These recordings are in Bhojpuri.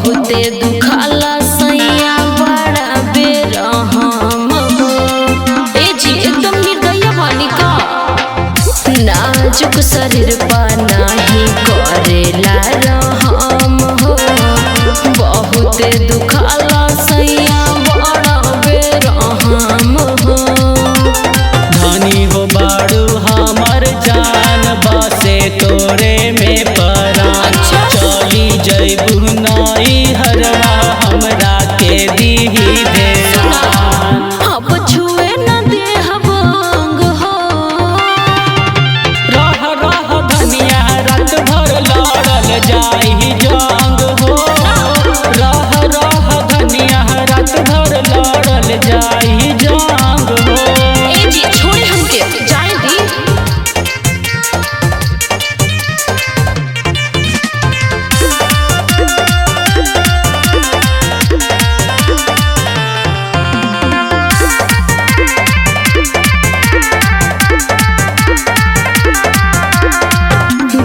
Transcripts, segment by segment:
बहुते दुखाला सैया बड़ा बेरहम हो। ए जी एकदम निर्दयी बानी का। नाजुक शरीर पर नाही करेला रहम हो। बहुते दुखाला सैया बड़ा बेरहम हो। धनी हो बाड़ू हमर जान बसे तोरे में परान। अच्छा। चली जैबू नई हरवा हमरा के दीही दे। अब छुए न देहब अंग हो। रह रह धनिया रात भर लड़ल जाई जंग हो। रह रह धनिया रात भर लड़ल जाई जंग हो। ए जी छोड़े हमके जाए दी।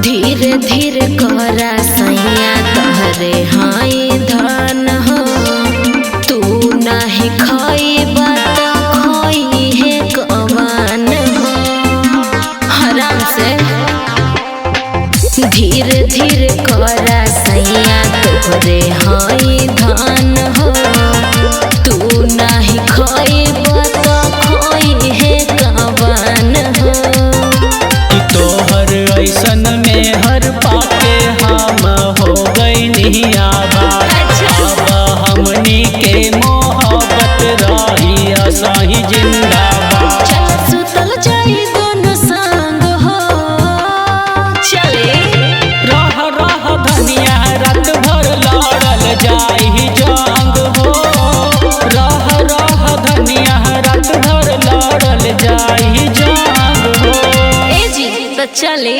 धीरे धीरे करा सैया तोहरे हाई धन हो। तू नाही खइबा त खई है कवान हो। आराम से धीरे धीरे करा सैया तोहरे हाई धन हो। तू नाही खइबा त खई है कवान हो। कि तोहर ऐसन में हर पाके हम हो गई आबाद। अच्छा। अब हमनी के मोहब्बत रही असही जिंदाबाद। चल सुतल जाई दोनों संग हो। चले रह रह धनिया रात भर लड़ल जाई जंग हो। रह रह धनिया रात भर लड़ल जाई जंग हो। ए जी तो चले।